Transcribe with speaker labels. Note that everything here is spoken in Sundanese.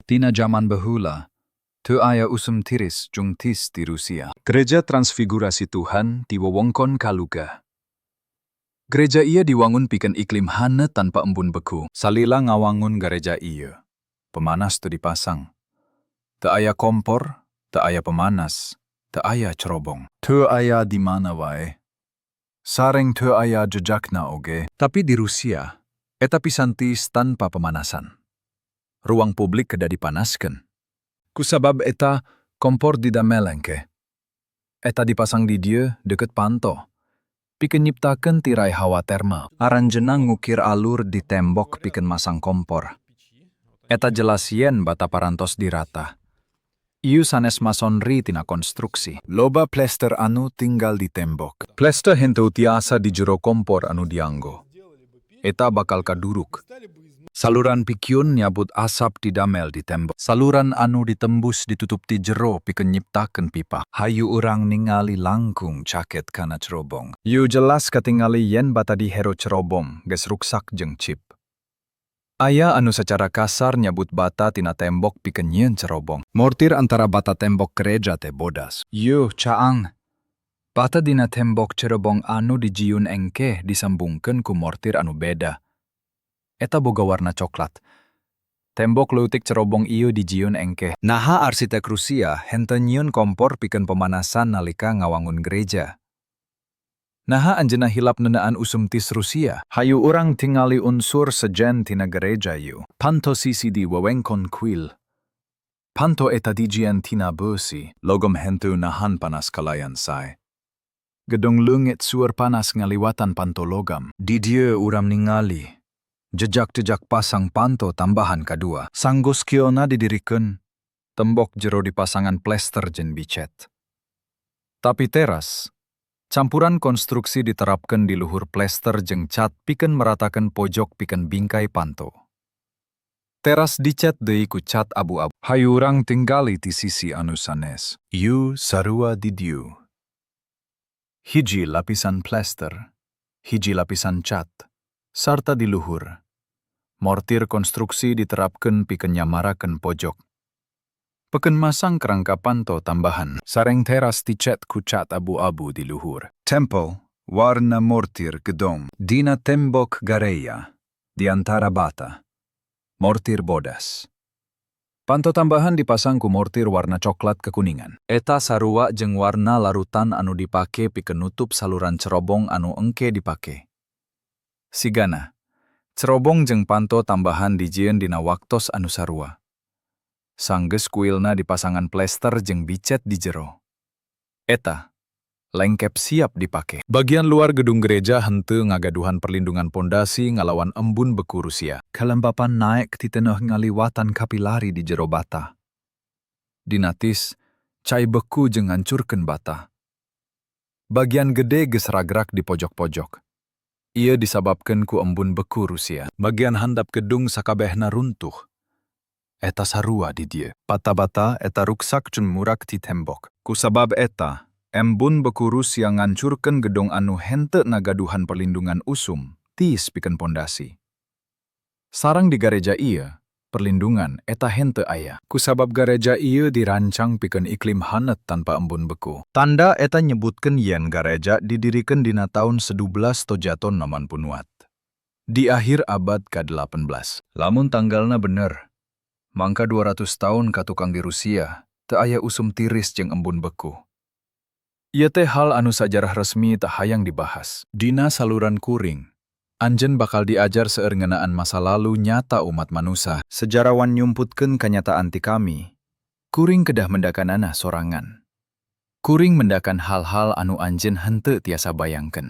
Speaker 1: Dina jaman baheula, teu aya usum tiris jeung tis di Rusia. Gereja Transfigurasi Tuhan di wewengkon Kaluga. Gereja ieu diwangun pikeun iklim haneut tanpa embun beku. Salila ngawangun gereja ieu, pemanas teu dipasang. Teu aya kompor, teu aya pemanas, teu aya cerobong. Teu aya di mana wae. Sareng teu aya jejakna oge. Tapi di Rusia, eta pisan tiis tanpa pemanasan. Ruang publik kedah dipanaskeun. Kusabab eta, kompor didamel engke. Eta dipasang di dieu deket panto, pikeun nyiptakeun tirai hawa termal. Aranjeunna ngukir alur di tembok pikeun masang kompor. Eta jelas yen bata parantos dirata. Ieu sanes masonry tina konstruksi. Loba plester anu tinggal di tembok. Plester henteu tiasa di jero kompor anu dianggo. Eta bakal kaduruk. Saluran pikiun nyabut asap didamel di tembok. Saluran anu ditembus ditutup ti jero pikeun nyiptakeun pipa. Hayu urang ningali langkung caket kana cerobong. Ieu jelas katingali yen bata di jero cerobong geus ruksak jeung chip. Aya anu secara kasar nyabut bata tina tembok pikeun nyieun cerobong. Mortir antara bata tembok gereja teh bodas. Ieu caang. Bata dina tembok cerobong anu dijieun engke disambungkeun ku mortir anu beda. Eta boga warna coklat. Tembok leutik cerobong ieu dijieun engke. Naha arsitek Rusia henteu nyieun kompor pikeun pemanasan nalika ngawangun gereja? Naha anjeunna hilap ngeunaan usum tis Rusia? Hayu urang tingali unsur sejen tina gereja ieu. Panto sisi di wewengkon kuil. Panto eta dijieun tina beusi. Logam henteu nahan panas kalayan sae. Gedung leungit suar panas ngaliwatan panto logam. Di dieu urang ningali jejak-jejak pasang panto tambahan kadua. Sanggeus kuilna didirikeun, tembok jero dipasangan plester jeung dicet. Tapi teras, campuran konstruksi diterapkan di luhur plester jeung cat pikeun meratakan pojok pikeun bingkai panto. Teras dicet deui ku cat abu-abu. Hayu urang tingali ti sisi anu sanes. Ieu sarua di dieu. Hiji lapisan plester, hiji lapisan cat, sarta di luhur. Mortir konstruksi diterapkan pikeun nyamarakeun pojok. Pikeun masang kerangka panto tambahan, sareng teras dicet ku cat abu-abu di luhur. Tempo, warna mortir gedong. Dina tembok gareja, di antara bata. Mortir bodas. Panto tambahan dipasang ku mortir warna coklat kekuningan. Eta sarua jeung warna larutan anu dipake pikeun nutup saluran cerobong anu engke dipake. Sigana, cerobong jeung panto tambahan dijieun dina waktos anu sarua. Sanggeus kuilna dipasangan plester jeung dicet di jero. Eta, lengkep siap dipake. Bagian luar gedung gereja henteu ngagaduhan perlindungan pondasi ngalawan embun beku Rusia. Kelembapan naek ti teneuh ngaliwatan kapilari di jero bata. Dina tis, cai beku jeung ngancurkeun bata. Bagian gede geus ragrak di pojok-pojok. Ieu disababkeun ku embun beku Rusia. Bagian handap gedung sakabehna runtuh. Eta sarua di dieu. Bata-bata eta ruksak jeung murak ti tembok. Kusabab eta, embun beku Rusia ngancurkeun gedung anu henteu ngagaduhan perlindungan usum, tis pikeun pondasi. Sareng di gareja ieu, perlindungan eta henteu aya. Kusabab gareja ieu dirancang pikeun iklim haneut tanpa embun beku. Tanda eta nyebutkeun yen gareja didirikeun dina taun 1784. Di akhir abad ke-18. Lamun tanggalna bener, mangka 200 tahun ka tukang di Rusia, teu aya usum tiris jeung embun beku. Ieu teh hal anu sajarah resmi teu hayang dibahas. Dina saluran kuring, anjeun bakal diajar seueur ngeunaan masa lalu nyata umat manusia. Sejarawan nyumputkeun kanyataan ti kami. Kuring kedah mendakanana sorangan. Kuring mendakan hal-hal anu anjeun henteu tiasa bayangkeun.